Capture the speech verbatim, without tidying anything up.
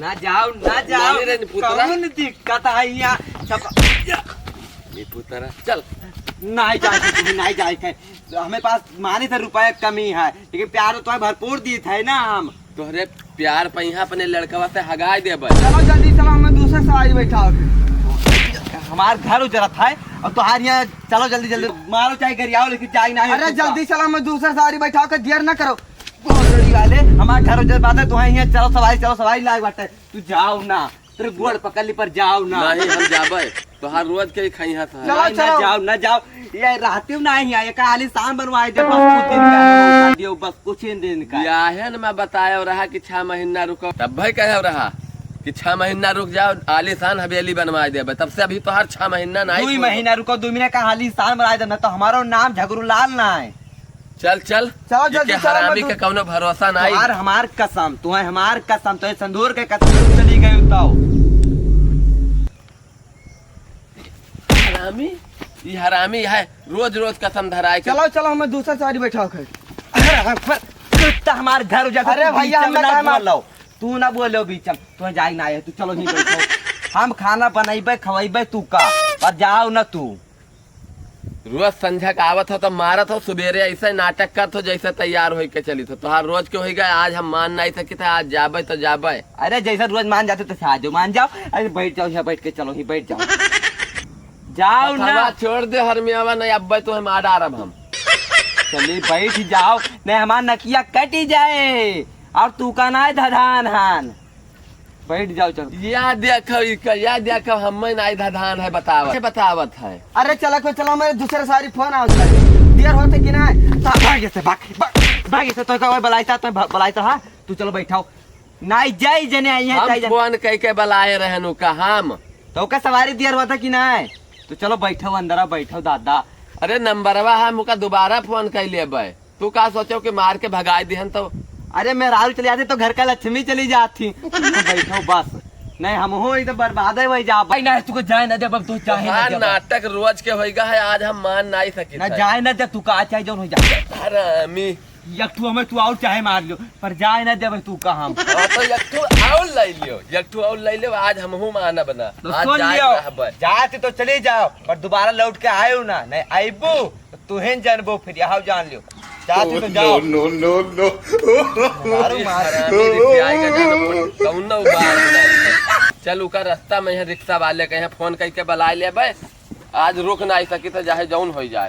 ना जाओ, ना जाओ। नहीं रे, निपुतरा। कौन दिक्कत है यहाँ? सब ये पुतरा, चल। नहीं जाए के, तुम्हें नहीं जाए के। हमें पास माने से रुपया कमी है, लेकिन प्यार तो तुम्हें भरपूर दी थे ना हम। तोहरे प्यार पे यहाँ अपने लड़कवा से हगाई देबे। चलो जल्दी चलो, हमें दूसरे सवारी बैठाओ। हमार घर उजरत है और तोहार यहाँ। चलो जल्दी जल्दी, मारो चाहे गरियाओ, लेकिन जाए ना है अरे कुत्ता। जल्दी चलो, हमें दूसरे सवारी बैठाओ के देर ना करो। भोसड़ी वाले, हमार घर उजर बात है, तुम्हें यहाँ चलो सवारी, चलो सवारी लाग बाटे। तू जाओ ना, तेरे गोड़ पकड़ ली पर जाओ ना। नहीं, हम जाबे। तोहार रोज के ही खइहा था। चलो, नहीं, ना चलो। जाओ, ना जाओ। ये रहते हो ना यहाँ, एक आलीशान बनवाए दे, बस कुछ दिन का हो, दियो, बस कुछ ही दिन का। याहे न मैं बताया रहा कि छह महीना रुको, तब भाई कहे रहा कि छह महीना रुक जाओ, आलीशान हवेली बनवाए देबे। तब से अभी तोहार छह महीना नहीं दुई पूरा। महीना रुको, दुई महीना का आलीशान बनाए दे, ना तो हमारो नाम झगरू लाल ना है। चल, चल। चलो, जल्दी एके चलो, हरामी मत के कौनो भरोसा नहीं। तोहार हमार कसम, तुम्हें हमार कसम, तुम्हें सिंदूर के कसम चली गई तो। हरामी, ई हरामी है, रोज रोज कसम धराए के। चलो, चलो, हमें दूसरा सवारी बैठाओ खैर। अरे, कुत्ता हमार घर उजाड़, अरे तू भैया, बीच में हमने ना कहा मार बोलो। तू ना बोलो बीच में, तुम्हें जाए ना है, तू चलो ही बैठो। हम खाना बनैबे, खवैबे तू का, और जाओ ना तू। रोज संझा के आवत हो तो मारत हो, सुबेरे ऐसे नाटक करत हो जैसे तैयार होई के चलित हो। तोहार रोज के होई गए, आज हम मान नहीं सकित है, आज जाबे तो जाबे। अरे जैसे रोज मान जाते तो आज मान जाओ। अरे बैठ जाओ यहाँ, बैठ के चलो ही बैठ जाओ। जाओ ना। हथवा छोड़ दे हरमियावा, नहीं अब्बे तो हम आ डारब हम। चली बैठ जाओ, नहीं हमार नकिया कटी जाए और तू का ना धधान हान। बैठ जाओ, चल। या देखो, ई क-, या देखो, हम्मे नाई धधान है, बतावत, बतावत है। अरे चला कोई, चला, मेरे दूसरे सारी फोन आओ, चल। देर होते कि ना? ता-, भाग से, भाग, भाग, भाग से, तो का बलाई ता, तो भ-, बलाई ता, हाँ? तू चलो बैठाओ। नाई जाई जने आई है, हम जाई जने। फोन कई के बलाए रहनु का हम? तो का सवारी देर होता कि ना? तो चलो बैठो, अंदर आ, बैठो दादा। अरे नंबरवा हम ओका दोबारा फोन कई लेबै। तू का सोचो कि मार के भगाई दिहन तो? अरे मेहरारू चली जाती तो घर का लक्ष्मी चली जाती। तो बैठो बस। नहीं, हम हो तो बर्बाद है वही जा। भाई नहीं, तुको जाए ना देब, अब तू जाए ना हाँ, देब। नाटक रोज के होइगा है, आज हम मान नहीं सकी ना थे। जाए ना देब, तू का चाहे जौन हो जा। हरामी। एक ठू हमें तू और चाहे मार लियो, पर जाए ना देब तू का हम। हाँ, तो एक ठू और ले लियो, एक ठू और ले लियो, आज हमहू मानब ना। तो आज सुन जाए लियो, रहबे। जाते तो चले जाओ, पर दोबारा लौट के आयो ना, नहीं आइबू। तुहें जानबो फिर, यहाँ जान लियो। जाती तो जाओ। No, no, no, no। मारो मार। हरामी रिसियाई का जाना पड़, कौन ना उबाल ना। चल, ओकर रास्ता में यहाँ रिक्शा वाले के यहाँ फोन करके बुलाए लेबै। आज रुक ना आई सकी तो चाहे जौन होई जाए।